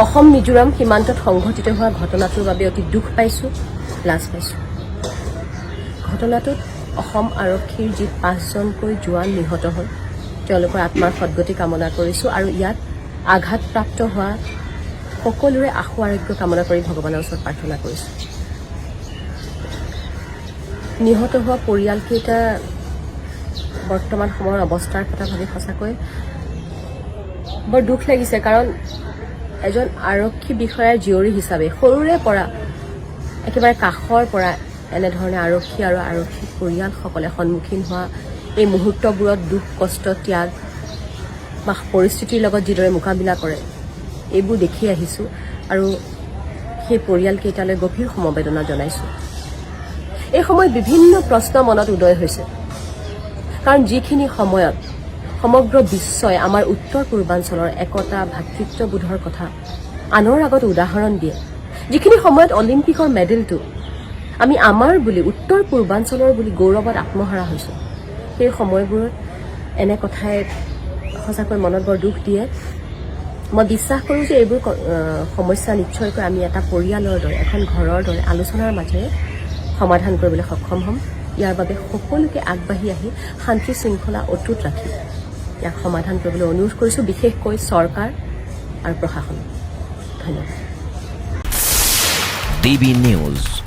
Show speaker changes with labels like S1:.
S1: অসম মিজোৰাম সীমান্তত সংঘটিত হোৱা ঘটনাটোৰ বাবে অতি দুখ পাইছোঁ, লাজ পাইছোঁ। ঘটনাটোত অসম আৰক্ষীৰ যি পাঁচজনকৈ জোৱান নিহত হ'ল, তেওঁলোকৰ আত্মাৰ সদগতি কামনা কৰিছোঁ আৰু ইয়াত আঘাতপ্ৰাপ্ত হোৱা সকলোৰে আশু আৰোগ্য কামনা কৰি ভগৱানৰ ওচৰত প্ৰাৰ্থনা কৰিছোঁ। নিহত হোৱা পৰিয়ালকেইটা বৰ্তমান সময়ৰ অৱস্থাৰ কথা ভাবি সঁচাকৈ বৰ দুখ লাগিছে, কাৰণ এজন আৰক্ষী বিষয়াৰ জীয়ৰী হিচাপে সৰুৰে পৰা একেবাৰে কাষৰ পৰা এনেধৰণে আৰক্ষী আৰু আৰক্ষী পৰিয়ালসকলে সন্মুখীন হোৱা এই মুহূৰ্তবোৰত দুখ, কষ্ট, ত্যাগ বা পৰিস্থিতিৰ লগত যিদৰে মোকাবিলা কৰে, এইবোৰ দেখি আহিছোঁ আৰু সেই পৰিয়ালকেইটালৈ গভীৰ সমবেদনা জনাইছোঁ। এই সময়ত বিভিন্ন প্ৰশ্ন মনত উদয় হৈছে, কাৰণ যিখিনি সময়ত সমগ্ৰ বিশ্বই আমাৰ উত্তৰ পূৰ্বাঞ্চলৰ একতা, ভাতৃত্ববোধৰ কথা আনৰ আগত উদাহৰণ দিয়ে, যিখিনি সময়ত অলিম্পিকৰ মেডেলটো আমি আমাৰ বুলি, উত্তৰ পূৰ্বাঞ্চলৰ বুলি গৌৰৱত আত্মহাৰা হৈছোঁ, সেই সময়বোৰত এনে কথাই সঁচাকৈ মনত বৰ দুখ দিয়ে। মই বিশ্বাস কৰোঁ যে এইবোৰ সমস্যা নিশ্চয়কৈ আমি এটা পৰিয়ালৰ দৰে, এখন ঘৰৰ দৰে আলোচনাৰ মাজেৰে সমাধান কৰিবলৈ সক্ষম হ'ম। ইয়াৰ বাবে সকলোকে আগবাঢ়ি আহি শান্তি শৃংখলা অটুট ৰাখি ইয়াক সমাধান কৰিবলৈ অনুৰোধ কৰিছোঁ, বিশেষকৈ চৰকাৰ আৰু প্ৰশাসনক। ধন্যবাদ।
S2: DB News.